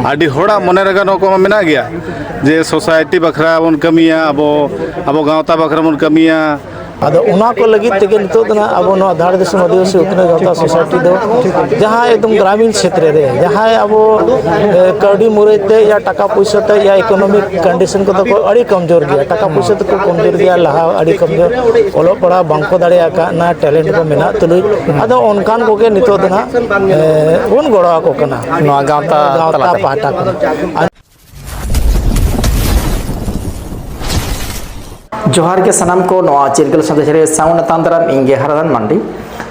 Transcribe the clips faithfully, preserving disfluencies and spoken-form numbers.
ᱟᱹᱰᱤ ᱦᱚᱲᱟᱜ ᱢᱚᱱᱮ ᱨᱮ ᱱᱚᱣᱟ ᱠᱚ ᱢᱮᱱᱟᱜ ᱜᱮᱭᱟ ᱡᱮ ᱥᱳᱥᱟᱭᱴᱤ ᱵᱟᱠᱷᱨᱟ ᱵᱚᱱ ᱠᱟᱹᱢᱤᱭᱟ, ᱟᱵᱚ ᱟᱵᱚ ᱜᱟᱶᱛᱟ ᱵᱟᱠᱷᱨᱟ ᱵᱚᱱ ᱠᱟᱹᱢᱤᱭᱟ᱾ ᱟᱫᱚ ᱚᱱᱟ ᱠᱚ ᱞᱟᱹᱜᱤᱫ ᱛᱮᱜᱮ ᱱᱤᱛᱚᱜ ᱫᱚ ᱱᱟᱦᱟᱜ ᱟᱵᱚ ᱱᱚᱣᱟ ᱫᱷᱟᱲ ᱫᱤᱥᱚᱢ ᱟᱹᱫᱤᱵᱟᱹᱥᱤ ᱩᱛᱱᱟᱹᱣ ᱜᱟᱶᱛᱟ ᱥᱳᱥᱟᱭᱴᱤ ᱫᱚ ᱡᱟᱦᱟᱸ ᱮᱠᱫᱚᱢ ᱜᱨᱟᱢᱤᱱ ᱠᱷᱮᱛᱨᱮ ᱨᱮ ᱡᱟᱦᱟᱸᱭ ᱟᱵᱚ, ᱮ, ᱠᱟᱹᱣᱰᱤ ᱢᱩᱨᱟᱹᱭ ᱛᱮ ᱭᱟ ᱴᱟᱠᱟ ᱯᱩᱭᱥᱟᱹ ᱛᱮ ᱭᱟ ᱤᱠᱳᱱᱚᱢᱤᱠ ᱠᱚᱱᱰᱤᱥᱚᱱ ᱠᱚᱫᱚ ᱠᱚ ᱟᱹᱰᱤ ᱠᱚᱢᱡᱳᱨ ᱜᱮᱭᱟ, ᱴᱟᱠᱟ ᱯᱩᱭᱥᱟᱹ ᱛᱮᱠᱚ ᱠᱚᱢᱡᱳᱨ ᱜᱮᱭᱟ, ᱞᱟᱦᱟ ᱟᱹᱰᱤ ᱠᱚᱢᱡᱳᱨ, ᱚᱞᱚᱜ ᱯᱟᱲᱦᱟᱣ ᱵᱟᱝᱠᱚ ᱫᱟᱲᱮ ᱟᱠᱟᱫᱼᱟ, ᱴᱮᱞᱮᱱᱴ ᱠᱚ ᱢᱮᱱᱟᱜ ᱛᱩᱞᱩᱡ᱾ ᱟᱫᱚ ᱚᱱᱠᱟᱱ ᱠᱚᱜᱮ ᱱᱤᱛᱚᱜ ᱫᱚ ᱱᱟᱦᱟᱜ, ᱮ, ᱵᱚᱱ ᱜᱚᱲᱚ ᱟᱠᱚ ᱠᱟᱱᱟ᱾ ᱱᱚᱣᱟ ᱜᱟᱶᱛᱟ ᱜᱟᱶᱛᱟ ᱛᱟᱞᱟᱛᱮ᱾ ᱯᱟᱦᱴᱟ ᱠᱷᱚᱱ᱾ ᱡᱚᱦᱟᱨ ᱜᱮ ᱥᱟᱱᱟᱢ ᱠᱚ, ᱱᱚᱣᱟ ᱪᱤᱨᱜᱟᱹᱞ ᱥᱟᱸᱫᱮᱥ ᱨᱮ ᱥᱟᱶ ᱱᱟᱛᱟᱝ ᱫᱟᱨᱟᱢ ᱤᱧ ᱜᱮ ᱦᱟᱨᱟᱫᱟᱱ ᱢᱟᱱᱰᱤ᱾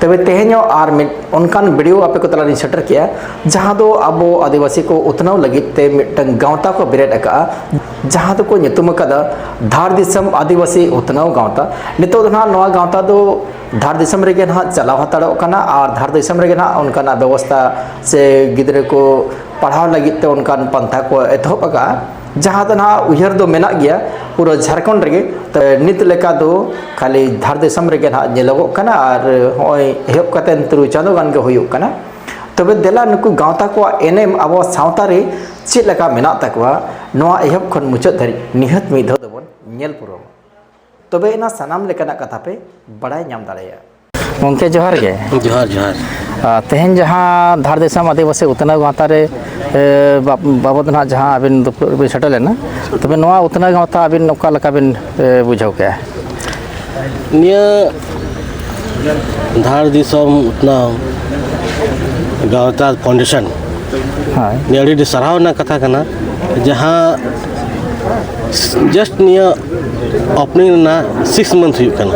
ᱛᱚᱵᱮ ᱛᱮᱦᱮᱧᱚᱜ ᱟᱨ ᱢᱤᱫ ᱚᱱᱠᱟᱱ ᱵᱷᱤᱰᱤᱭᱳ ᱟᱯᱮ ᱠᱚ ᱛᱟᱞᱟᱨᱤᱧ ᱥᱮᱴᱮᱨ ᱠᱮᱜᱼᱟ, ᱡᱟᱦᱟᱸ ᱫᱚ ᱟᱵᱚ ᱟᱹᱫᱤᱵᱟᱹᱥᱤ ᱠᱚ ᱩᱛᱱᱟᱹᱣ ᱞᱟᱹᱜᱤᱫ ᱛᱮ ᱢᱤᱫᱴᱟᱝ ᱜᱟᱶᱛᱟ ᱠᱚ ᱵᱮᱨᱮᱫ ᱟᱠᱟᱫᱼᱟ, ᱡᱟᱦᱟᱸ ᱫᱚᱠᱚ ᱧᱩᱛᱩᱢ ᱟᱠᱟᱫᱟ ᱫᱷᱟᱲ ᱫᱤᱥᱚᱢ ᱟᱹᱫᱤᱵᱟᱹᱥᱤ ᱩᱛᱱᱟᱹᱣ ᱜᱟᱶᱛᱟ᱾ ᱱᱤᱛᱚᱜ ᱫᱚ ᱱᱟᱦᱟᱜ ᱱᱚᱣᱟ ᱜᱟᱶᱛᱟ ᱫᱚ ᱫᱷᱟᱲ ᱫᱤᱥᱚᱢ ᱨᱮᱜᱮ ᱱᱟᱦᱟᱜ ᱪᱟᱞᱟᱣ ᱦᱟᱛᱟᱲᱚᱜ ᱠᱟᱱᱟ ᱟᱨ ᱫᱷᱟᱲ ᱫᱤᱥᱚᱢ ᱨᱮᱜᱮ ᱱᱟᱦᱟᱜ ᱚᱱᱠᱟᱱᱟᱜ ᱵᱮᱵᱚᱥᱛᱷᱟ ᱥᱮ ᱜᱤᱫᱽᱨᱟᱹ ᱠᱚ ᱯᱟᱲᱦᱟᱣ ᱞᱟᱹᱜᱤᱫ ᱛᱮ ᱚᱱᱠᱟᱱ ᱯᱟᱱᱛᱷᱟ ᱠᱚ ᱮᱛᱚᱦᱚᱵ ᱟᱠᱟᱫᱼᱟ, ᱡᱟᱦᱟᱸ ᱫᱚ ᱱᱟᱦᱟᱜ ᱩᱭᱦᱟᱹᱨ ᱫᱚ ᱢᱮᱱᱟᱜ ᱜᱮᱭᱟ ᱯᱩᱨᱟᱹ ᱡᱷᱟᱲᱠᱷᱚᱸᱰ ᱨᱮᱜᱮ᱾ ᱛᱚ, ᱱᱤᱛ ᱞᱮᱠᱟ ᱫᱚ ᱠᱷᱟᱹᱞᱤ ᱫᱷᱟᱲ ᱫᱤᱥᱚᱢ ᱨᱮᱜᱮ ᱱᱟᱦᱟᱜ ᱧᱮᱞᱚᱜᱚᱜ ᱠᱟᱱᱟ ᱟᱨ ᱱᱚᱜᱼᱚᱭ ᱮᱦᱚᱵ ᱠᱟᱛᱮ ᱛᱩᱨᱩᱭ ᱪᱟᱸᱫᱳ ᱜᱟᱱ ᱜᱮ ᱦᱩᱭᱩᱜ ᱠᱟᱱᱟ᱾ ᱛᱚᱵᱮ ᱫᱮᱞᱟ ᱱᱩᱠᱩ ᱜᱟᱶᱛᱟ ᱠᱚᱣᱟᱜ ᱮᱱᱮᱢ ᱟᱵᱚ ᱥᱟᱶᱛᱟ ᱨᱮ ᱪᱮᱫ ᱞᱮᱠᱟ ᱢᱮᱱᱟᱜ ᱛᱟᱠᱚᱣᱟ, ᱱᱚᱣᱟ ᱮᱦᱚᱵ ᱠᱷᱚᱱ ᱢᱩᱪᱟᱹᱫ ᱫᱷᱟᱹᱨᱤᱡ ᱱᱤᱦᱟᱹᱛ ᱢᱤᱫ ᱫᱷᱟᱣ ᱫᱚᱵᱚᱱ ᱧᱮᱞ ᱯᱩᱨᱟᱹᱣᱟ᱾ ᱛᱚᱵᱮ ᱮᱱᱟ ᱥᱟᱱᱟᱢ ᱞᱮᱠᱟᱱᱟᱜ ᱠᱟᱛᱷᱟ ᱯᱮ ᱵᱟᱲᱟᱭ ᱧᱟᱢ ᱫᱟᱲᱮᱭᱟᱜᱼᱟ᱾ ᱜᱚᱢᱠᱮ, ᱡᱚᱦᱟᱨ ᱜᱮ᱾ ᱡᱚᱦᱟᱨ, ᱡᱚᱦᱟᱨ᱾ ᱟᱨ ᱛᱮᱦᱮᱧ ᱡᱟᱦᱟᱸ ᱫᱷᱟᱲ ᱫᱤᱥᱚᱢ ᱟᱹᱫᱤᱵᱟᱹᱥᱤ ᱩᱛᱱᱟᱹᱣ ᱜᱟᱶᱛᱟ ᱨᱮ, ᱮ, ᱵᱟ-, ᱵᱟᱵᱚᱫ ᱱᱟᱦᱟᱜ ᱡᱟᱦᱟᱸ ᱟᱹᱵᱤᱱ ᱫᱩᱯᱲᱩᱵ ᱵᱤᱱ ᱥᱮᱴᱮᱨ ᱞᱮᱱᱟ, ᱛᱚᱵᱮ ᱱᱚᱣᱟ ᱩᱛᱱᱟᱹᱣ ᱜᱟᱶᱛᱟ ᱟᱹᱵᱤᱱ ᱚᱠᱟ ᱞᱮᱠᱟ ᱵᱤᱱ, ᱮ, ᱵᱩᱡᱷᱟᱹᱣ ᱠᱮᱜᱼᱟ? ᱱᱤᱭᱟᱹ ᱫᱷᱟᱲ ᱫᱤᱥᱚᱢ ᱩᱛᱱᱟᱹᱣ ᱜᱟᱶᱛᱟ ᱯᱷᱟᱣᱩᱱᱰᱮᱥᱚᱱ, ᱦᱳᱭ᱾ ᱱᱤᱭᱟᱹ ᱟᱹᱰᱤ, ᱟᱹᱰᱤ ᱥᱟᱨᱦᱟᱣ ᱨᱮᱱᱟᱜ ᱠᱟᱛᱷᱟ ᱠᱟᱱᱟ, ᱡᱟᱦᱟᱸ just ᱱᱤᱭᱟᱹ opening ᱨᱮᱱᱟᱜ six month ᱦᱩᱭᱩᱜ ᱠᱟᱱᱟ᱾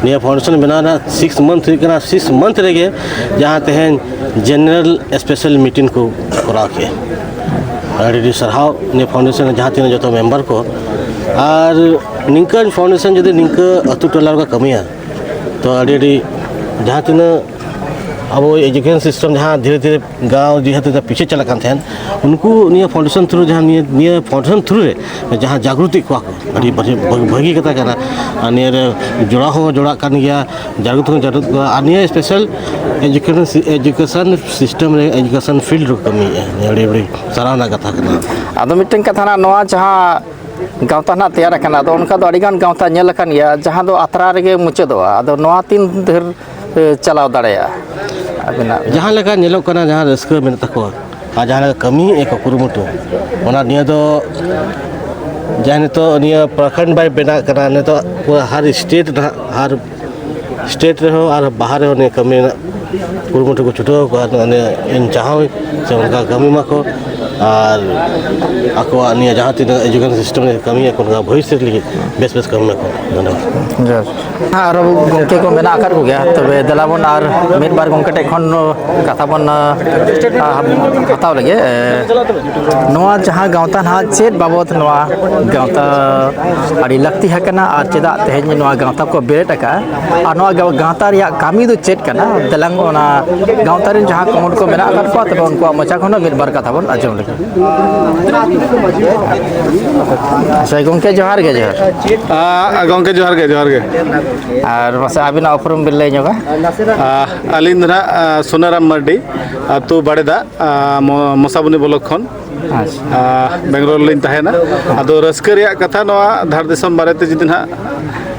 ᱱᱤᱭᱟᱹ ᱯᱷᱟᱣᱩᱱᱰᱮᱥᱚᱱ ᱵᱮᱱᱟᱣ ᱨᱮᱱᱟᱜ six month ᱦᱩᱭᱩᱜ ᱠᱟᱱᱟ᱾ Six month ᱨᱮᱜᱮ ᱡᱟᱦᱟᱸ ᱛᱮᱦᱮᱧ general special meeting ᱠᱚ ᱠᱚᱨᱟᱣ ᱠᱮᱜᱼᱟ, ᱟᱹᱰᱤ ᱟᱹᱰᱤ ᱥᱟᱨᱦᱟᱣ ᱱᱤᱭᱟᱹ ᱯᱷᱟᱣᱩᱱᱰᱮᱥᱚᱱ ᱨᱮ ᱡᱟᱦᱟᱸ ᱛᱤᱱᱟᱹᱜ ᱡᱚᱛᱚ ᱢᱮᱢᱵᱟᱨ ᱠᱚ᱾ ᱟᱨ ᱱᱤᱝᱠᱟᱹᱱ ᱯᱷᱟᱣᱩᱱᱰᱮᱥᱚᱱ ᱡᱩᱫᱤ ᱱᱤᱝᱠᱟᱹ ᱟᱹᱛᱩ ᱴᱚᱞᱟ ᱨᱮᱠᱚ ᱠᱟᱹᱢᱤᱭᱟ, ᱛᱚ ᱟᱹᱰᱤ ᱟᱹᱰᱤ ᱡᱟᱦᱟᱸ ᱛᱤᱱᱟᱹᱜ ᱟᱵᱚ ᱮᱡᱩᱠᱮᱥᱚᱱ ᱥᱤᱥᱴᱮᱢ ᱡᱟᱦᱟᱸ ᱫᱷᱤᱨᱮ ᱫᱷᱤᱨᱮ ᱜᱟᱶ ᱡᱮᱦᱮᱛᱩ ᱯᱤᱪᱷᱮ ᱪᱟᱞᱟᱜ ᱠᱟᱱ ᱛᱟᱦᱮᱸᱱ, ᱩᱱᱠᱩ ᱱᱤᱭᱟᱹ ᱯᱷᱟᱣᱩᱱᱰᱮᱥᱚᱱ ᱛᱷᱨᱩ, ᱡᱟᱦᱟᱸ ᱱᱤᱭᱟᱹ, ᱱᱤᱭᱟᱹ ᱯᱷᱟᱣᱩᱱᱰᱮᱥᱚᱱ ᱛᱷᱨᱩ ᱨᱮ ᱡᱟᱦᱟᱸ ᱡᱟᱜᱽᱨᱚᱛᱤ ᱠᱚᱣᱟ ᱠᱚ, ᱟᱹᱰᱤ ᱵᱷᱟᱹᱜᱤ, ᱵᱷᱟᱹᱜᱤ, ᱵᱷᱟᱹᱜᱤ ᱠᱟᱛᱷᱟ ᱠᱟᱱᱟ᱾ ᱟᱨ ᱱᱤᱭᱟᱹ ᱨᱮ ᱡᱚᱲᱟᱣ ᱦᱚᱸ ᱡᱚᱲᱟᱜ ᱠᱟᱱ ᱜᱮᱭᱟ, ᱡᱟᱜᱽᱨᱚᱛ ᱦᱚᱸ ᱡᱟᱜᱽᱨᱚᱛ ᱠᱚᱣᱟ᱾ ᱟᱨ ᱱᱤᱭᱟᱹ ᱥᱯᱮᱥᱟᱞ ᱮᱡᱩᱠᱮᱥᱚᱱ, ᱮᱡᱩᱠᱮᱥᱚᱱ ᱥᱤᱥᱴᱮᱢ ᱨᱮ, ᱮᱡᱩᱠᱮᱥᱚᱱ ᱯᱷᱤᱞᱰ ᱨᱮᱠᱚ ᱠᱟᱹᱢᱤᱭᱮᱫᱼᱟ᱾ ᱱᱤᱭᱟᱹ ᱟᱹᱰᱤ, ᱟᱹᱰᱤ ᱥᱟᱨᱦᱟᱣ ᱨᱮᱱᱟᱜ ᱠᱟᱛᱷᱟ ᱠᱟᱱᱟ᱾ ᱟᱫᱚ ᱢᱤᱫᱴᱮᱱ ᱠᱟᱛᱷᱟ ᱱᱟᱜ, ᱱᱚᱣᱟ ᱡᱟᱦᱟᱸ ᱜᱟᱶᱛᱟ ᱱᱟᱜ ᱛᱮᱭᱟᱨ ᱟᱠᱟᱱᱟ, ᱟᱫᱚ ᱚᱱᱠᱟ ᱫᱚ ᱟᱹᱰᱤᱜᱟᱱ ᱜᱟᱶᱛᱟ ᱧᱮᱞ ᱟᱠᱟᱱ ᱜᱮᱭᱟ, ᱡᱟᱦᱟᱸ ᱫᱚ ᱟᱛᱨᱟ ᱨᱮᱜᱮ ᱢᱩᱪᱟᱹᱫᱚᱜᱼᱟ᱾ ᱟᱫᱚ ᱱᱚᱣᱟ ᱛᱤᱱ ᱫᱷᱟᱹᱨ ᱮ, ᱪᱟᱞᱟᱣ ᱫᱟᱲᱮᱭᱟᱜᱼᱟ ᱟᱵᱤᱱᱟᱜ? ᱡᱟᱦᱟᱸ ᱞᱮᱠᱟ ᱧᱮᱞᱚᱜ ᱠᱟᱱᱟ, ᱡᱟᱦᱟᱸ ᱨᱟᱹᱥᱠᱟᱹ ᱢᱮᱱᱟᱜ ᱛᱟᱠᱚᱣᱟ ᱟᱨ ᱡᱟᱦᱟᱸ ᱞᱮᱠᱟ ᱠᱟᱹᱢᱤᱭᱮᱫᱼᱟ ᱠᱚ ᱠᱩᱨᱩᱢᱩᱴᱩ, ᱚᱱᱟ ᱱᱤᱭᱟᱹ ᱫᱚ ᱡᱟᱦᱟᱸ ᱱᱤᱛᱚᱜ ᱱᱤᱭᱟᱹ ᱯᱨᱚᱠᱷᱚᱸᱰ ᱵᱟᱭ ᱵᱮᱱᱟᱜ ᱠᱟᱱᱟ, ᱱᱤᱛᱚᱜ ᱯᱩᱨᱟᱹ ᱦᱟᱨ ᱥᱴᱮᱴ ᱱᱟᱦᱟᱜ, ᱦᱟᱨ ᱥᱴᱮᱴ ᱨᱮᱦᱚᱸ ᱟᱨ ᱵᱟᱦᱟ ᱨᱮᱦᱚᱸ ᱱᱤᱭᱟᱹ ᱠᱟᱹᱢᱤ ᱨᱮᱱᱟᱜ ᱠᱩᱨᱩᱢᱩᱴᱩ ᱠᱚ ᱪᱷᱩᱴᱟᱹᱣ ᱠᱚᱜᱼᱟ᱾ ᱱᱚᱜᱼᱚᱭ ᱤᱧ ᱪᱟᱦᱟᱣ ᱥᱮ ᱚᱱᱠᱟ ᱠᱟᱹᱢᱤ ᱢᱟᱠᱚ, ᱟᱨ ᱟᱠᱚᱣᱟᱜ ᱱᱤᱭᱟᱹ ᱡᱟᱦᱟᱸ ᱛᱤᱱᱟᱹᱜ ᱮᱡᱩᱠᱮᱥᱚᱱ ᱥᱤᱥᱴᱮᱢ ᱨᱮ ᱠᱟᱹᱢᱤᱭᱟᱠᱚ, ᱚᱱᱠᱟ ᱵᱷᱚᱵᱤᱥᱥᱚᱛ ᱞᱟᱹᱜᱤᱫ ᱵᱮᱥ ᱵᱮᱥ ᱠᱟᱹᱢᱤ ᱢᱟᱠᱚ᱾ ᱫᱷᱚᱱᱭᱚᱵᱟᱫ᱾ ᱡᱚᱦᱟᱨ᱾ ᱟᱨᱚ ᱜᱚᱢᱠᱮ ᱠᱚ ᱢᱮᱱᱟᱜ ᱟᱠᱟᱫ ᱠᱚᱜᱮᱭᱟ, ᱛᱚᱵᱮ ᱫᱮᱞᱟ ᱵᱚᱱ ᱟᱨ ᱢᱤᱫ ᱵᱟᱨ ᱜᱚᱢᱠᱮ ᱴᱷᱮᱱ ᱠᱷᱚᱱ ᱠᱟᱛᱷᱟ ᱵᱚᱱ, ᱟ, ᱦᱟᱛᱟᱣ ᱞᱮᱜᱮ᱾ ᱮ, ᱱᱚᱣᱟ ᱡᱟᱦᱟᱸ ᱜᱟᱶᱛᱟ ᱱᱟᱦᱟᱜ ᱪᱮᱫ ᱵᱟᱵᱚᱛ ᱱᱚᱣᱟ ᱜᱟᱶᱛᱟ ᱟᱹᱰᱤ ᱞᱟᱹᱠᱛᱤ ᱟᱠᱟᱱᱟ ᱟᱨ ᱪᱮᱫᱟᱜ ᱛᱮᱦᱮᱧ ᱱᱚᱣᱟ ᱜᱟᱶᱛᱟ ᱠᱚ ᱵᱮᱨᱮᱫ ᱟᱠᱟᱫᱼᱟ ᱟᱨ ᱱᱚᱣᱟ ᱜᱟᱶ-, ᱜᱟᱶᱛᱟ ᱨᱮᱭᱟᱜ ᱠᱟᱹᱢᱤ ᱫᱚ ᱪᱮᱫ ᱠᱟᱱᱟ? ᱫᱮᱞᱟᱝ ᱚᱱᱟ ᱜᱟᱶᱛᱟ ᱨᱮᱱ ᱡᱟᱦᱟᱸ ᱠᱩᱢᱩᱴ ᱠᱚ ᱢᱮᱱᱟᱜ ᱟᱠᱟᱫ ᱠᱚᱣᱟ, ᱛᱚᱵᱮ ᱩᱱᱠᱩᱣᱟᱜ ᱢᱚᱪᱟ ᱠᱷᱚᱱ ᱦᱚᱸ ᱢᱤᱫ ᱵᱟᱨ ᱠᱟᱛᱷᱟ ᱵᱚᱱ ᱟᱸᱡᱚᱢ ᱞᱮᱜᱮ᱾ ᱟᱪᱪᱷᱟ, ᱜᱚᱢᱠᱮ, ᱡᱚᱦᱟᱨ ᱜᱮ, ᱡᱚᱦᱟᱨ᱾ ᱟ, ᱜᱚᱢᱠᱮ, ᱡᱚᱦᱟᱨ ᱜᱮ, ᱡᱚᱦᱟᱨ ᱜᱮ᱾ ᱟᱨ ᱢᱟᱥᱮ ᱟᱹᱵᱤᱱᱟᱜ ᱩᱯᱨᱩᱢ ᱵᱤᱱ ᱞᱟᱹᱭ ᱧᱚᱜᱟ? ᱟ, ᱟᱹᱞᱤᱧ ᱫᱚ ᱱᱟᱦᱟᱜ, ᱟ, ᱥᱩᱱᱟᱨᱟᱢ ᱢᱟᱨᱰᱤ, ᱟᱹᱛᱩ ᱵᱟᱲᱮᱫᱟ, ᱟ, ᱢᱚ-, ᱢᱚᱥᱟᱵᱚᱱᱤ ᱵᱞᱚᱠ ᱠᱷᱚᱱ᱾ ᱟᱪᱪᱷᱟ᱾ ᱟ, ᱵᱮᱝᱜᱟᱞᱳᱨ ᱨᱮᱞᱤᱧ ᱛᱟᱦᱮᱱᱟ᱾ ᱟᱫᱚ ᱨᱟᱹᱥᱠᱟᱹ ᱨᱮᱭᱟᱜ ᱠᱟᱛᱷᱟ, ᱱᱚᱣᱟ ᱫᱷᱟᱲ ᱫᱤᱥᱚᱢ ᱵᱟᱨᱮᱛᱮ ᱡᱩᱫᱤ ᱱᱟᱦᱟᱜ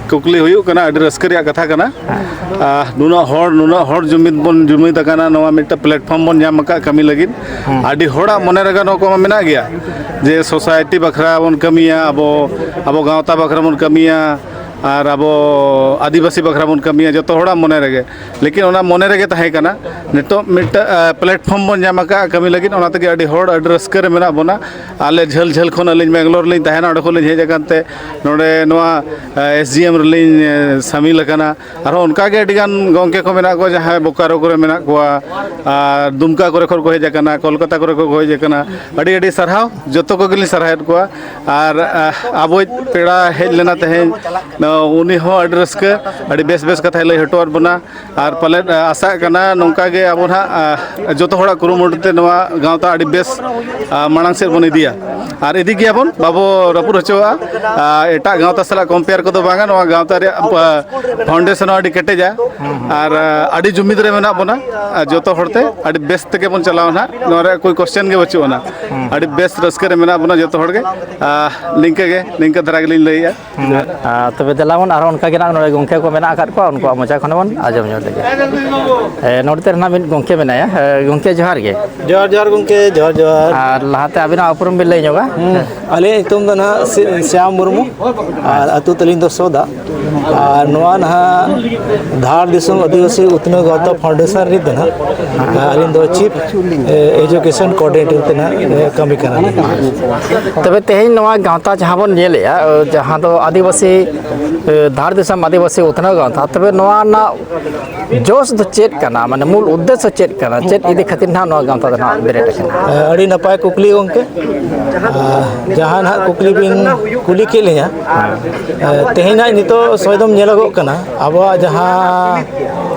ᱠᱩᱠᱞᱤ ᱦᱩᱭᱩᱜ ᱠᱟᱱᱟ, ᱟᱹᱰᱤ ᱨᱟᱹᱥᱠᱟᱹ ᱨᱮᱭᱟᱜ ᱠᱟᱛᱷᱟ ᱠᱟᱱᱟ᱾ ᱟ, ᱱᱩᱱᱟᱹᱜ ᱦᱚᱲ, ᱱᱩᱱᱟᱹᱜ ᱦᱚᱲ ᱡᱩᱢᱤᱫ ᱵᱚᱱ ᱡᱩᱢᱤᱫ ᱟᱠᱟᱱᱟ, ᱱᱚᱣᱟ ᱢᱤᱫᱴᱟᱝ platform ᱵᱚᱱ ᱧᱟᱢ ᱟᱠᱟᱫ ᱠᱟᱹᱢᱤ ᱞᱟᱹᱜᱤᱫ᱾ ᱦᱮᱸ᱾ ᱟᱹᱰᱤ ᱦᱚᱲᱟᱜ ᱢᱚᱱᱮ ᱨᱮᱜᱮ ᱱᱚᱣᱟ ᱠᱚᱢᱟ ᱢᱮᱱᱟᱜ ᱜᱮᱭᱟ, ᱡᱮ society ᱵᱟᱠᱷᱨᱟ ᱵᱚᱱ ᱠᱟᱹᱢᱤᱭᱟ, ᱟᱵᱚ, ᱟᱵᱚ ᱜᱟᱶᱛᱟ ᱵᱟᱠᱷᱨᱟ ᱵᱚᱱ ᱠᱟᱹᱢᱤᱭᱟ, ᱟᱨ ᱟᱵᱚ ᱟᱹᱫᱤᱵᱟᱹᱥᱤ ᱵᱟᱠᱷᱨᱟ ᱵᱚᱱ ᱠᱟᱹᱢᱤᱭᱟ, ᱡᱚᱛᱚ ᱦᱚᱲᱟᱜ ᱢᱚᱱᱮ ᱨᱮᱜᱮ᱾ ᱞᱮᱠᱤᱱ ᱚᱱᱟ ᱢᱚᱱᱮ ᱨᱮᱜᱮ ᱛᱟᱦᱮᱸ ᱠᱟᱱᱟ᱾ ᱱᱤᱛᱚᱜ ᱢᱤᱫᱴᱟᱝ, ᱟ, platform ᱵᱚᱱ ᱧᱟᱢ ᱟᱠᱟᱫᱼᱟ ᱠᱟᱹᱢᱤ ᱞᱟᱹᱜᱤᱫ, ᱚᱱᱟ ᱛᱮᱜᱮ ᱟᱹᱰᱤ ᱦᱚᱲ ᱟᱹᱰᱤ ᱨᱟᱹᱥᱠᱟᱹ ᱨᱮ ᱢᱮᱱᱟᱜ ᱵᱚᱱᱟ᱾ ᱟᱞᱮ ᱡᱷᱟᱹᱞ ᱡᱷᱟᱹᱞ ᱠᱷᱚᱱ, ᱟᱹᱞᱤᱧ ᱵᱮᱝᱜᱟᱞᱳᱨ ᱞᱤᱧ ᱛᱟᱦᱮᱱᱟ, ᱚᱸᱰᱮ ᱠᱷᱚᱱ ᱞᱤᱧ ᱦᱮᱡ ᱟᱠᱟᱱ ᱛᱮ ᱱᱚᱰᱮ ᱱᱚᱣᱟ, ᱟ, S G M ᱨᱮᱞᱤᱧ, ᱮ, ᱥᱟᱹᱢᱤᱞ ᱟᱠᱟᱱᱟ᱾ ᱟᱨᱦᱚᱸ ᱚᱱᱠᱟᱜᱮ ᱟᱹᱰᱤᱜᱟᱱ ᱜᱚᱢᱠᱮ ᱠᱚ ᱢᱮᱱᱟᱜ ᱠᱚᱣᱟ, ᱡᱟᱦᱟᱸᱭ ᱵᱳᱠᱟᱨᱳ ᱠᱚᱨᱮ ᱢᱮᱱᱟᱜ ᱠᱚᱣᱟ, ᱟᱨ ᱫᱩᱢᱠᱟ ᱠᱚᱨᱮ ᱠᱷᱚᱱ ᱠᱚ ᱦᱮᱡ ᱟᱠᱟᱱᱟ, ᱠᱳᱞᱠᱟᱛᱟ ᱠᱚᱨᱮ ᱠᱷᱚᱱ ᱠᱚ ᱦᱮᱡ ᱟᱠᱟᱱᱟ᱾ ᱟᱹᱰᱤ ᱟᱹᱰᱤ ᱥᱟᱨᱦᱟᱣ, ᱡᱚᱛᱚ ᱠᱚᱜᱮᱞᱤᱧ ᱥᱟᱨᱦᱟᱣᱮᱫ ᱠᱚᱣᱟ᱾ ᱟᱨ, ᱟ, ᱟᱵᱚᱭᱤᱡ ᱯᱮᱲᱟ ᱦᱮᱡ ᱞᱮᱱᱟ ᱛᱮᱦᱮᱧ, ᱩᱱᱤ ᱦᱚᱸ ᱟᱹᱰᱤ ᱨᱟᱹᱥᱠᱟᱹ, ᱟᱹᱰᱤ ᱵᱮᱥ ᱵᱮᱥ ᱠᱟᱛᱷᱟᱭ ᱞᱟᱹᱭ ᱦᱚᱴᱚᱣᱟᱫ ᱵᱚᱱᱟ᱾ ᱟᱨ ᱯᱟᱞᱮᱫ, ᱟ, ᱟᱥᱟᱜ ᱠᱟᱱᱟ ᱱᱚᱝᱠᱟ ᱜᱮ ᱟᱵᱚ ᱱᱟᱦᱟᱜ, ᱟ, ᱡᱚᱛᱚ ᱦᱚᱲᱟᱜ ᱠᱩᱨᱩᱢᱩᱴᱩ ᱛᱮ ᱱᱚᱣᱟ ᱜᱟᱶᱛᱟ ᱟᱹᱰᱤ ᱵᱮᱥ, ᱟ, ᱢᱟᱲᱟᱝ ᱥᱮᱫ ᱵᱚᱱ ᱤᱫᱤᱭᱟ᱾ ᱟᱨ ᱤᱫᱤ ᱜᱮᱭᱟᱵᱚᱱ, ᱵᱟᱵᱚ ᱨᱟᱹᱯᱩᱫ ᱦᱚᱪᱚᱣᱟᱜᱼᱟ᱾ ᱟ, ᱮᱴᱟᱜ ᱜᱟᱶᱛᱟ ᱥᱟᱞᱟᱜ compare ᱠᱚᱫᱚ ᱵᱟᱝᱟ, ᱱᱚᱣᱟ ᱜᱟᱶᱛᱟ ᱨᱮᱭᱟᱜ, ᱟ, foundation ᱦᱚᱸ ᱟᱹᱰᱤ ᱠᱮᱴᱮᱡᱟ᱾ ᱟᱨ, ᱟ, ᱟᱹᱰᱤ ᱡᱩᱢᱤᱫ ᱨᱮ ᱢᱮᱱᱟᱜ ᱵᱚᱱᱟ᱾ ᱟᱨ ᱡᱚᱛᱚ ᱦᱚᱲᱛᱮ ᱟᱹᱰᱤ ᱵᱮᱥ ᱛᱮᱜᱮ ᱵᱚᱱ ᱪᱟᱞᱟᱣᱟ ᱱᱟᱦᱟᱜ, ᱱᱚᱣᱟ ᱨᱮᱭᱟᱜ ᱠᱳᱭ question ᱜᱮ ᱵᱟᱹᱪᱩᱜ ᱟᱱᱟ᱾ ᱟᱹᱰᱤ ᱵᱮᱥ ᱨᱟᱹᱥᱠᱟᱹ ᱨᱮ ᱢᱮᱱᱟᱜ ᱵᱚᱱᱟ ᱡᱚᱛᱚ ᱦᱚᱲ ᱜᱮ᱾ ᱟ, ᱱᱤᱝᱠᱟᱹ ᱜᱮ, ᱱᱤᱝᱠᱟᱹ ᱫᱷᱟᱨᱟ ᱜᱮᱞᱤᱧ ᱞᱟᱹᱭᱮᱜᱼᱟ᱾ ᱟᱨ ᱛᱚᱵᱮ ᱫᱮᱞᱟ ᱵᱚᱱ ᱟᱨᱦᱚᱸ ᱚᱱᱠᱟ ᱜᱮ ᱱᱟᱜ ᱱᱚᱰᱮ ᱜᱚᱢᱠᱮ ᱠᱚ ᱢᱮᱱᱟᱜ ᱟᱠᱟᱫ ᱠᱚᱣᱟ, ᱩᱱᱠᱩᱣᱟᱜ ᱢᱚᱪᱟ ᱠᱷᱚᱱ ᱵᱚᱱ ᱟᱸᱡᱚᱢ ᱧᱚᱜ ᱞᱮᱜᱮ᱾ ᱮ, ᱱᱚᱰᱮ ᱛᱮ ᱱᱟᱜ ᱢᱤᱫ ᱜᱚᱢᱠᱮ ᱢᱮᱱᱟᱭᱟ᱾ ᱮ, ᱜᱚᱢᱠᱮ ᱡᱚᱦᱟᱨ ᱜᱮ᱾ ᱡᱚᱦᱟᱨ, ᱡᱚᱦᱟᱨ ᱜᱚᱢᱠᱮ, ᱡᱚᱦᱟᱨ, ᱡᱚᱦᱟᱨ᱾ ᱟᱨ ᱞᱟᱦᱟᱛᱮ ᱟᱹᱵᱤᱱᱟᱜ ᱩᱯᱨᱩᱢ ᱵᱤᱱ ᱞᱟᱹᱭ ᱧᱚᱜᱟ? ᱦᱩᱸ᱾ ᱟᱹᱞᱤᱧᱟᱜ ᱧᱩᱛᱩᱢ ᱫᱚ ᱱᱟᱦᱟᱜ ᱥᱤ-, ᱥᱭᱟᱢ ᱢᱩᱨᱢᱩ ᱟᱨ ᱟᱹᱛᱩ ᱛᱟᱹᱞᱤᱧ ᱫᱚ ᱥᱚᱫᱟ᱾ ᱟᱨ ᱱᱚᱣᱟ ᱱᱟᱦᱟᱜ ᱫᱷᱟᱲ ᱫᱤᱥᱚᱢ ᱟᱹᱫᱤᱵᱟᱹᱥᱤ ᱩᱛᱱᱟᱹᱣ ᱜᱟᱶᱛᱟ foundation ᱨᱮ ᱫᱚ ᱱᱟᱦᱟᱜ ᱟᱹᱞᱤᱧ ᱫᱚ chief education coordinator ᱛᱮ ᱱᱟᱦᱟᱜ ᱠᱟᱹᱢᱤ ᱠᱟᱱᱟᱞᱤᱧ᱾ ᱛᱚᱵᱮ ᱛᱮᱦᱮᱧ ᱱᱚᱣᱟ ᱜᱟᱶᱛᱟ ᱡᱟᱦᱟᱸ ᱵᱚᱱ ᱧᱮᱞᱮᱜᱼᱟ, ᱡᱟᱦᱟᱸ ᱫᱚ ᱟᱹᱫᱤᱵᱟᱹᱥᱤ, ᱮ, ᱫᱷᱟᱲ ᱫᱤᱥᱚᱢ ᱟᱹᱫᱤᱵᱟᱹᱥᱤ ᱩᱛᱱᱟᱹᱣ ᱜᱟᱶᱛᱟ, ᱛᱚᱵᱮ ᱱᱚᱣᱟ ᱨᱮᱱᱟᱜ ᱡᱚᱥ ᱫᱚ ᱪᱮᱫ ᱠᱟᱱᱟ? ᱢᱟᱱᱮ ᱢᱩᱞ ᱩᱫᱽᱫᱮᱥᱥᱚ ᱪᱮᱫ ᱠᱟᱱᱟ? ᱪᱮᱫ ᱤᱫᱤ ᱠᱷᱟᱹᱛᱤᱨ ᱱᱟᱦᱟᱜ ᱱᱚᱣᱟ ᱜᱟᱶᱛᱟ ᱫᱚ ᱱᱟᱦᱟᱜ ᱵᱮᱨᱮᱫ ᱟᱠᱟᱱᱟ? ᱟᱹᱰᱤ ᱱᱟᱯᱟᱭ ᱠᱩᱠᱞᱤ ᱜᱚᱢᱠᱮ᱾ ᱟᱨ ᱡᱟᱦᱟᱸ ᱱᱟᱦᱟᱜ ᱠᱩᱠᱞᱤ ᱵᱤᱱ ᱠᱩᱞᱤ ᱠᱮᱫ ᱞᱤᱧᱟ, ᱮ, ᱛᱮᱦᱮᱧᱟᱜ ᱱᱤᱛᱚᱜ ᱥᱚᱭᱫᱚᱢ ᱧᱮᱞᱚᱜᱚᱜ ᱠᱟᱱᱟ, ᱟᱵᱚᱣᱟᱜ ᱡᱟᱦᱟᱸ,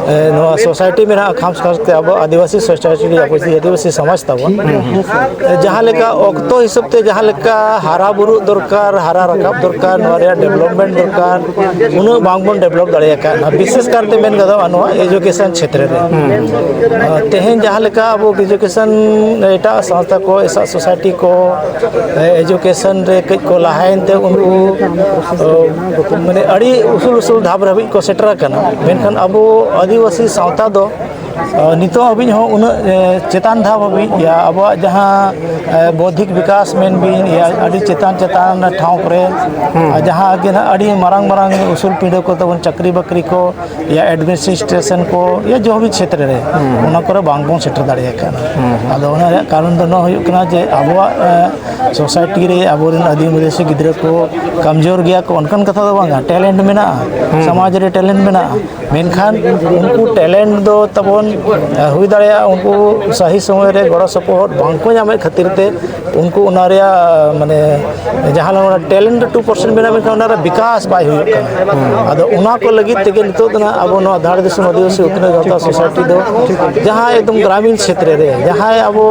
ᱮ, ᱱᱚᱣᱟ society ᱢᱮᱱᱟᱜᱼᱟ, ᱠᱷᱟᱥ ᱠᱟᱨᱛᱮ ᱟᱵᱚ ᱟᱹᱫᱤᱵᱟᱹᱥᱤ society, ᱟᱵᱚ ᱟᱹᱫᱤᱵᱟᱹᱥᱤ ᱥᱚᱢᱟᱡᱽ ᱛᱟᱵᱚᱱ, ᱮ, ᱡᱟᱦᱟᱸ ᱞᱮᱠᱟ ᱚᱠᱛᱚ ᱦᱤᱥᱟᱹᱵ ᱛᱮ ᱡᱟᱦᱟᱸ ᱞᱮᱠᱟ ᱦᱟᱨᱟ ᱵᱩᱨᱩᱜ ᱫᱚᱨᱠᱟᱨ, ᱦᱟᱨᱟ ᱨᱟᱠᱟᱵ ᱫᱚᱨᱠᱟᱨ, ᱱᱚᱣᱟ ᱨᱮᱭᱟᱜ development ᱫᱚᱨᱠᱟᱨ, ᱩᱱᱟᱹᱜ ᱵᱟᱝᱵᱚᱱ develop ᱫᱟᱲᱮ ᱟᱠᱟᱫᱼᱟ᱾ ᱵᱤᱥᱮᱥ ᱠᱟᱨᱛᱮ ᱢᱮᱱ ᱜᱟᱱᱚᱜᱼᱟ ᱱᱚᱣᱟ education ᱠᱷᱮᱛᱨᱮ ᱨᱮ᱾ ᱟᱨ ᱛᱮᱦᱮᱧ ᱡᱟᱦᱟᱸ ᱞᱮᱠᱟ ᱟᱵᱚ education, ᱮᱴᱟᱜ ᱥᱟᱶᱛᱟ ᱠᱚ, ᱮᱴᱟᱜ society ᱠᱚ, ᱮ, education ᱨᱮ ᱠᱟᱹᱡ ᱠᱚ ᱞᱟᱦᱟᱭᱮᱱ ᱛᱮ ᱩᱱᱠᱩ, ᱚ, ᱢᱟᱱᱮ ᱟᱹᱰᱤ ᱩᱥᱩᱞ ᱩᱥᱩᱞ ᱫᱷᱟᱯ ᱦᱟᱹᱵᱤᱡ ᱠᱚ ᱥᱮᱴᱮᱨ ᱟᱠᱟᱱᱟ᱾ ᱢᱮᱱᱠᱷᱟᱱ ᱟᱵᱚ ᱟᱹᱫᱤᱵᱟᱹᱥᱤ ᱥᱟᱶᱛᱟ ᱫᱚ, ᱚ, ᱱᱤᱛᱚᱜ ᱦᱟᱹᱵᱤᱡ ᱦᱚᱸ ᱩᱱᱟᱹᱜ, ᱮ, ᱪᱮᱛᱟᱱ ᱫᱷᱟᱯ ᱦᱟᱹᱵᱤᱡ, ᱭᱟ, ᱟᱵᱚᱣᱟᱜ ᱡᱟᱦᱟᱸ, ᱮ, ᱵᱳᱫᱽᱫᱷᱤᱠ ᱵᱤᱠᱟᱥ ᱢᱮᱱ ᱵᱤᱱ, ᱭᱟ, ᱟᱹᱰᱤ ᱪᱮᱛᱟᱱ ᱪᱮᱛᱟᱱ ᱴᱷᱟᱶ ᱠᱚᱨᱮ, ᱟᱨ ᱡᱟᱦᱟᱸ ᱜᱮ ᱱᱟᱦᱟᱜ ᱟᱹᱰᱤ ᱢᱟᱨᱟᱝ ᱢᱟᱨᱟᱝ ᱩᱥᱩᱞ ᱯᱤᱸᱰᱟᱹ ᱠᱚ ᱛᱟᱵᱚᱱ, ᱪᱟᱹᱠᱨᱤ ᱵᱟᱹᱠᱨᱤ ᱠᱚ, ᱭᱟ administration ᱠᱚ, ᱭᱟ ᱡᱚ ᱵᱤ ᱪᱷᱮᱛᱨᱚ ᱨᱮ, ᱚᱱᱟ ᱠᱚᱨᱮ ᱵᱟᱝ ᱵᱚᱱ ᱥᱮᱴᱮᱨ ᱫᱟᱲᱮ ᱟᱠᱟᱫᱼᱟ᱾ ᱟᱫᱚ ᱚᱱᱟ ᱨᱮᱭᱟᱜ ᱠᱟᱨᱚᱱ ᱫᱚ ᱱᱚᱣᱟ ᱦᱩᱭᱩᱜ ᱠᱟᱱᱟ ᱡᱮ ᱟᱵᱚᱣᱟᱜ, ᱮ, society ᱨᱮ ᱟᱵᱚᱨᱮᱱ ᱟᱹᱫᱤᱢ ᱟᱹᱫᱤᱵᱟᱹᱥᱤ ᱜᱤᱫᱽᱨᱟᱹ ᱠᱚ ᱠᱟᱢᱡᱳᱨ ᱜᱮᱭᱟ ᱠᱚ, ᱚᱱᱠᱟᱱ ᱠᱟᱛᱷᱟ ᱫᱚ ᱵᱟᱝᱟ, talent ᱢᱮᱱᱟᱜᱼᱟ, ᱥᱚᱢᱟᱡᱽ ᱨᱮ talent ᱢᱮᱱᱟᱜᱼᱟ, ᱢᱮᱱᱠᱷᱟᱱ ᱩᱱᱠᱩ talent ᱫᱚ ᱛᱟᱵᱚᱱ ᱦᱩᱭ ᱫᱟᱲᱮᱭᱟᱜᱼᱟ ᱩᱱᱠᱩ ᱥᱟᱹᱦᱤ ᱥᱚᱢᱚᱭ ᱨᱮ ᱜᱚᱲᱚ ᱥᱚᱯᱚᱦᱚᱫ ᱵᱟᱝ ᱠᱚ ᱧᱟᱢᱮᱫ ᱠᱷᱟᱹᱛᱤᱨ ᱛᱮ ᱩᱱᱠᱩ ᱚᱱᱟ ᱨᱮᱭᱟᱜ, ᱢᱟᱱᱮ, ᱡᱟᱦᱟᱸ ᱞᱮᱠᱟ ᱚᱱᱟ ᱴᱮᱞᱮᱱᱴ ᱴᱩ ᱯᱟᱨᱥᱮᱱᱴ ᱢᱮᱱᱟᱜᱼᱟ, ᱢᱮᱱᱠᱷᱟᱱ ᱚᱱᱟ ᱨᱮ ᱵᱤᱠᱟᱥ ᱵᱟᱭ ᱦᱩᱭᱩᱜ ᱠᱟᱱᱟ᱾ ᱟᱫᱚ ᱚᱱᱟ ᱠᱚ ᱞᱟᱹᱜᱤᱫ ᱛᱮᱜᱮ ᱱᱤᱛᱚᱜ ᱫᱚ ᱱᱟᱦᱟᱜ ᱟᱵᱚ ᱱᱚᱣᱟ ᱫᱷᱟᱲ ᱫᱤᱥᱚᱢ ᱟᱹᱫᱤᱵᱟᱹᱥᱤ ᱩᱛᱱᱟᱹᱣ ᱜᱟᱶᱛᱟ ᱥᱳᱥᱟᱭᱴᱤ ᱫᱚ ᱡᱟᱦᱟᱸ ᱮᱠᱫᱚᱢ ᱜᱨᱟᱢᱤᱱ ᱠᱷᱮᱛᱨᱮ ᱨᱮ ᱡᱟᱦᱟᱸᱭ ᱟᱵᱚ,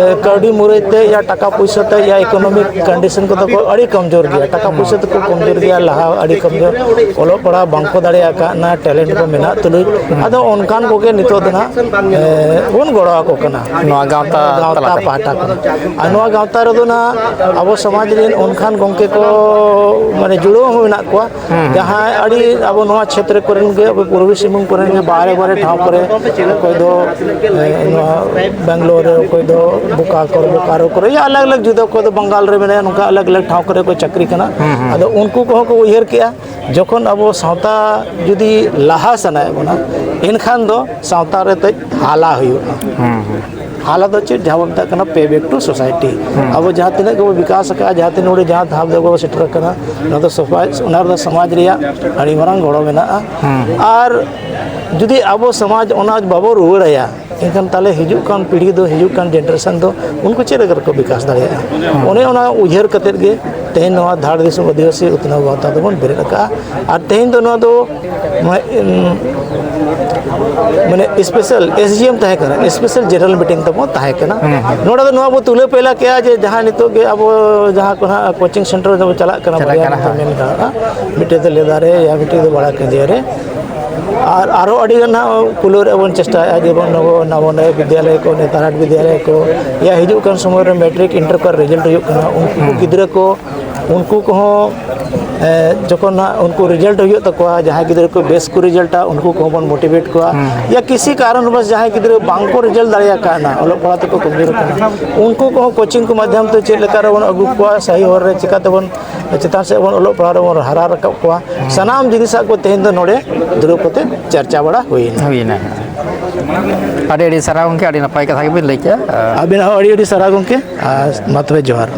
ᱮ, ᱠᱟᱹᱣᱰᱤ ᱢᱩᱨᱟᱹᱭ ᱛᱮ ᱭᱟ ᱴᱟᱠᱟ ᱯᱩᱭᱥᱟᱹ ᱛᱮ ᱭᱟ ᱤᱠᱳᱱᱚᱢᱤᱠ ᱠᱚᱱᱰᱤᱥᱚᱱ ᱠᱚᱫᱚ ᱠᱚ ᱟᱹᱰᱤ ᱠᱚᱢᱡᱳᱨ ᱜᱮᱭᱟ, ᱴᱟᱠᱟ ᱯᱩᱭᱥᱟᱹ ᱛᱮᱠᱚ ᱠᱚᱢᱡᱳᱨ ᱜᱮᱭᱟ, ᱞᱟᱦᱟ ᱟᱹᱰᱤ ᱠᱚᱢᱡᱳᱨ, ᱚᱞᱚᱜ ᱯᱟᱲᱦᱟᱣ ᱵᱟᱝᱠᱚ ᱫᱟᱲᱮᱭᱟᱜ ᱠᱟᱱᱟ, ᱴᱮᱞᱮᱱᱴ ᱠᱚ ᱢᱮᱱᱟᱜ ᱛᱩᱞᱩᱡ᱾ ᱟᱫᱚ ᱚᱱᱠᱟᱱ ᱠᱚᱜᱮ ᱱᱤᱛᱚᱜ ᱫᱚ ᱱᱟᱦᱟᱜ, ᱮ, ᱵᱚᱱ ᱜᱚᱲᱚ ᱟᱠᱚ ᱠᱟᱱᱟ᱾ ᱱᱚᱣᱟ ᱜᱟᱶᱛᱟ ᱜᱟᱶᱛᱟ ᱛᱟᱞᱟᱛᱮ᱾ ᱯᱟᱦᱴᱟ ᱠᱷᱚᱱ᱾ ᱟᱨ ᱱᱚᱣᱟ ᱜᱟᱶᱛᱟ ᱨᱮᱫᱚ ᱱᱟᱦᱟᱜ ᱟᱵᱚ ᱥᱚᱢᱟᱡᱽ ᱨᱮᱱ ᱚᱱᱠᱟᱱ ᱜᱚᱢᱠᱮ ᱠᱚ, ᱢᱟᱱᱮ, ᱡᱩᱲᱟᱹᱣ ᱦᱚᱸ ᱢᱮᱱᱟᱜ ᱠᱚᱣᱟ, ᱦᱩᱸ, ᱦᱩᱸ᱾ ᱡᱟᱦᱟᱸᱭ ᱟᱹᱰᱤ ᱟᱵᱚ ᱱᱚᱣᱟ ᱪᱷᱮᱛᱨᱚ ᱠᱚᱨᱮᱱ ᱜᱮ, ᱟᱵᱚ ᱯᱩᱨᱵᱤ ᱥᱤᱝᱵᱷᱩᱢ ᱠᱚᱨᱮᱱ ᱜᱮ ᱵᱟᱦᱨᱮ ᱵᱟᱦᱨᱮ ᱴᱷᱟᱶ ᱠᱚᱨᱮ, ᱚᱠᱚᱭ ᱫᱚ, ᱮ, ᱱᱚᱣᱟ ᱵᱮᱝᱜᱟᱞᱳᱨ ᱨᱮ, ᱚᱠᱚᱭ ᱫᱚ ᱵᱳᱠᱟᱨᱳ, ᱵᱳᱠᱟᱨᱳ ᱠᱚᱨᱮ, ᱭᱟ ᱟᱞᱟᱜᱽ ᱟᱞᱟᱜᱽ ᱡᱩᱫᱟᱹ, ᱚᱠᱚᱭ ᱫᱚ ᱵᱟᱝᱜᱟᱞ ᱨᱮ ᱢᱮᱱᱟᱭᱟ, ᱱᱚᱝᱠᱟ ᱟᱞᱟᱜᱽ ᱟᱞᱟᱜᱽ ᱴᱷᱟᱶ ᱠᱚᱨᱮ ᱠᱚ ᱪᱟᱹᱠᱨᱤ ᱠᱟᱱᱟ᱾ ᱦᱩᱸ, ᱦᱩᱸ᱾ ᱟᱫᱚ ᱩᱱᱠᱩ ᱠᱚᱦᱚᱸ ᱠᱚ ᱩᱭᱦᱟᱹᱨ ᱠᱮᱜᱼᱟ, ᱡᱚᱠᱷᱚᱱ ᱟᱵᱚ ᱥᱟᱶᱛᱟ ᱡᱩᱫᱤ ᱞᱟᱦᱟ ᱥᱟᱱᱟᱭᱮᱫ ᱵᱚᱱᱟ, ᱮᱱᱠᱷᱟᱱ ᱫᱚ ᱥᱟᱶᱛᱟ ᱨᱮ ᱛᱮᱫ ᱦᱟᱞᱟ ᱦᱩᱭᱩᱜᱼᱟ᱾ ᱦᱩᱸ, ᱦᱩᱸ᱾ ᱦᱟᱞᱟ ᱫᱚ ᱪᱮᱫ? ᱡᱟᱦᱟᱸ ᱵᱚᱱ ᱢᱮᱛᱟᱜ ᱠᱟᱱᱟ pay back to society᱾ ᱦᱩᱸ᱾ ᱟᱵᱚ ᱡᱟᱦᱟᱸ ᱛᱤᱱᱟᱹᱜ ᱜᱮᱵᱚ ᱵᱤᱠᱟᱥ ᱟᱠᱟᱫᱼᱟ, ᱡᱟᱦᱟᱸ ᱛᱤᱱᱟᱹᱜ ᱱᱚᱰᱮ ᱡᱟᱦᱟᱸ ᱫᱷᱟᱯ ᱫᱚᱵᱚ ᱥᱮᱴᱮᱨ ᱟᱠᱟᱱᱟ, ᱚᱱᱟ ᱫᱚ ᱥᱚᱢᱟᱡᱽ, ᱚᱱᱟ ᱨᱮᱫᱚ ᱥᱚᱢᱟᱡᱽ ᱨᱮᱭᱟᱜ ᱟᱹᱰᱤ ᱢᱟᱨᱟᱝ ᱜᱚᱲᱚ ᱢᱮᱱᱟᱜᱼᱟ᱾ ᱦᱩᱸ᱾ ᱟᱨ ᱡᱩᱫᱤ ᱟᱵᱚ ᱥᱚᱢᱟᱡᱽ ᱚᱱᱟ ᱵᱟᱵᱚ ᱨᱩᱣᱟᱹᱲ ᱟᱭᱟ, ᱮᱱᱠᱷᱟᱱ ᱛᱟᱦᱚᱞᱮ ᱦᱤᱡᱩᱜ ᱠᱟᱱ ᱯᱤᱲᱦᱤ ᱫᱚ, ᱦᱤᱡᱩᱜ ᱠᱟᱱ ᱡᱮᱱᱟᱨᱮᱥᱚᱱ ᱫᱚ ᱩᱱᱠᱩ ᱪᱮᱫ ᱞᱮᱠᱟ ᱨᱮᱠᱚ ᱵᱤᱠᱟᱥ ᱫᱟᱲᱮᱭᱟᱜᱼᱟ? ᱦᱩᱸ᱾ ᱚᱱᱮ ᱚᱱᱟ ᱩᱭᱦᱟᱹᱨ ᱠᱟᱛᱮᱫ ᱜᱮ ᱛᱮᱦᱮᱧ ᱱᱚᱣᱟ ᱫᱷᱟᱲ ᱫᱤᱥᱚᱢ ᱟᱹᱫᱤᱵᱟᱹᱥᱤ ᱩᱛᱱᱟᱹᱣ ᱜᱟᱶᱛᱟ ᱫᱚᱵᱚᱱ ᱵᱮᱨᱮᱫ ᱟᱠᱟᱫᱼᱟ᱾ ᱟᱨ ᱛᱮᱦᱮᱧ ᱫᱚ ᱱᱚᱣᱟ ᱫᱚ, ᱢᱟᱱᱮ, ᱢᱟᱱᱮ, ᱥᱯᱮᱥᱟᱞ S G M ᱛᱟᱦᱮᱸ ᱠᱟᱱᱟ, ᱥᱯᱮᱥᱟᱞ ᱡᱮᱱᱟᱨᱟᱞ ᱢᱤᱴᱤᱝ ᱛᱟᱵᱚᱱ ᱛᱟᱦᱮᱸ ᱠᱟᱱᱟ᱾ ᱦᱩᱸ, ᱦᱩᱸ᱾ ᱱᱚᱰᱮ ᱫᱚ ᱱᱚᱣᱟ ᱵᱚ ᱛᱩᱞᱟᱹ ᱯᱮᱞᱟ ᱠᱮᱜᱼᱟ ᱡᱮ ᱡᱟᱦᱟᱸ ᱱᱤᱛᱚᱜ ᱜᱮ ᱟᱵᱚ ᱡᱟᱦᱟᱸ ᱠᱚ ᱱᱟᱦᱟᱜ ᱠᱳᱪᱤᱝ ᱥᱮᱱᱴᱟᱨ ᱨᱮᱵᱚ ᱪᱟᱞᱟᱜ ᱠᱟᱱᱟ, ᱪᱟᱞᱟᱜ ᱵᱟᱨᱭᱟ ᱠᱟᱱᱟ, ᱢᱮᱱᱛᱮ ᱦᱳᱭ᱾ ᱢᱮᱱ ᱠᱟᱜᱼᱟ, ᱢᱤᱫᱴᱮᱡ ᱫᱚ ᱞᱮᱫᱟ ᱨᱮ, ᱭᱟ ᱢᱤᱫᱴᱮᱡ ᱫᱚ ᱵᱟᱲᱟ ᱠᱟᱹᱸᱫᱤᱭᱟ ᱨᱮ, ᱟᱨ ᱟᱨᱦᱚᱸ ᱟᱹᱰᱤ ᱜᱟᱱ ᱱᱟᱦᱟᱜ ᱠᱷᱩᱞᱟᱹᱣ ᱨᱮᱭᱟᱜ ᱵᱚᱱ ᱪᱮᱥᱴᱟᱭᱟ, ᱡᱮᱢᱚᱱ ᱱᱚᱵᱚ-, ᱱᱚᱵᱚᱱᱚᱭᱚ ᱵᱤᱫᱽᱭᱟᱞᱚᱭ ᱠᱚ, ᱱᱮᱛᱟᱨᱦᱟᱴ ᱵᱤᱫᱽᱭᱟᱞᱚᱭ ᱠᱚ, ᱭᱟ ᱦᱤᱡᱩᱜ ᱠᱟᱱ ᱥᱚᱢᱚᱭ ᱨᱮ ᱢᱮᱴᱨᱤᱠ, ᱤᱱᱴᱟᱨ ᱠᱚ ᱨᱮᱡᱟᱞᱴ ᱦᱩᱭᱩᱜ ᱠᱟᱱᱟ, ᱩᱱᱠᱩ ᱦᱩᱸ᱾ ᱜᱤᱫᱽᱨᱟᱹ ᱠᱚ, ᱩᱱᱠᱩ ᱠᱚᱦᱚᱸ, ᱮ, ᱡᱚᱠᱷᱚᱱ ᱱᱟᱦᱟᱜ ᱩᱱᱠᱩ ᱨᱮᱡᱟᱞᱴ ᱦᱩᱭᱩᱜ ᱛᱟᱠᱚᱣᱟ, ᱡᱟᱦᱟᱸᱭ ᱜᱤᱫᱽᱨᱟᱹ ᱠᱚ ᱵᱮᱥ ᱠᱚ ᱨᱮᱡᱟᱞᱴᱟ, ᱩᱱᱠᱩ ᱠᱚᱦᱚᱸ ᱵᱚᱱ ᱢᱳᱴᱤᱵᱷᱮᱴ ᱠᱚᱣᱟ᱾ ᱦᱩᱸ᱾ ᱭᱟ ᱠᱤᱥᱤ ᱠᱟᱨᱚᱱ ᱵᱚᱥ ᱡᱟᱦᱟᱸᱭ ᱜᱤᱫᱽᱨᱟᱹ ᱵᱟᱝ ᱠᱚ ᱨᱮᱡᱟᱞᱴ ᱫᱟᱲᱮᱭᱟᱜ ᱠᱟᱱᱟ, ᱚᱞᱚᱜ ᱯᱟᱲᱦᱟᱜ ᱛᱮᱠᱚ ᱠᱚᱢᱡᱳᱨ ᱠᱟᱱᱟ, ᱩᱱᱠᱩ ᱠᱚᱦᱚᱸ ᱠᱳᱪᱤᱝ ᱠᱚ ᱢᱟᱫᱽᱫᱷᱚᱢ ᱛᱮ ᱪᱮᱫ ᱞᱮᱠᱟ ᱨᱮᱵᱚᱱ ᱟᱹᱜᱩ ᱠᱚᱣᱟ, ᱥᱟᱹᱦᱤ ᱦᱚᱨ ᱨᱮ ᱪᱤᱠᱟᱹ ᱛᱮᱵᱚᱱ ᱪᱮᱛᱟᱱ ᱥᱮᱫ ᱵᱚᱱ ᱚᱞᱚᱜ ᱯᱟᱲᱦᱟᱣ ᱨᱮᱵᱚᱱ ᱦᱟᱨᱟ ᱨᱟᱠᱟᱵ ᱠᱚᱣᱟ᱾ ᱦᱩᱸ᱾ ᱥᱟᱱᱟᱢ ᱡᱤᱱᱤᱥᱟᱜ ᱠᱚ ᱛᱮᱦᱮᱧ ᱫᱚ ᱱᱚᱰᱮ ᱫᱩᱲᱩᱵ ᱠᱟᱛᱮ ᱪᱟᱨᱪᱟ ᱵᱟᱲᱟ ᱦᱩᱭᱮᱱᱟ᱾ ᱦᱩᱭᱮᱱᱟ᱾ ᱟᱹᱰᱤ ᱟᱹᱰᱤ ᱥᱟᱨᱦᱟᱣ ᱜᱚᱢᱠᱮ, ᱟᱹᱰᱤ ᱱᱟᱯᱟᱭ ᱠᱟᱛᱷᱟ ᱜᱮᱵᱤᱱ ᱞᱟᱹᱭ ᱠᱮᱜᱼᱟ᱾ ᱟᱹᱵᱤᱱᱟᱜ ᱦᱚᱸ ᱟᱹᱰᱤ ᱟᱹᱰᱤ ᱥᱟᱨᱦᱟᱣ ᱜᱚᱢᱠᱮ, ᱟᱨ ᱢᱟ ᱛᱚᱵᱮ ᱡᱚᱦᱟᱨ᱾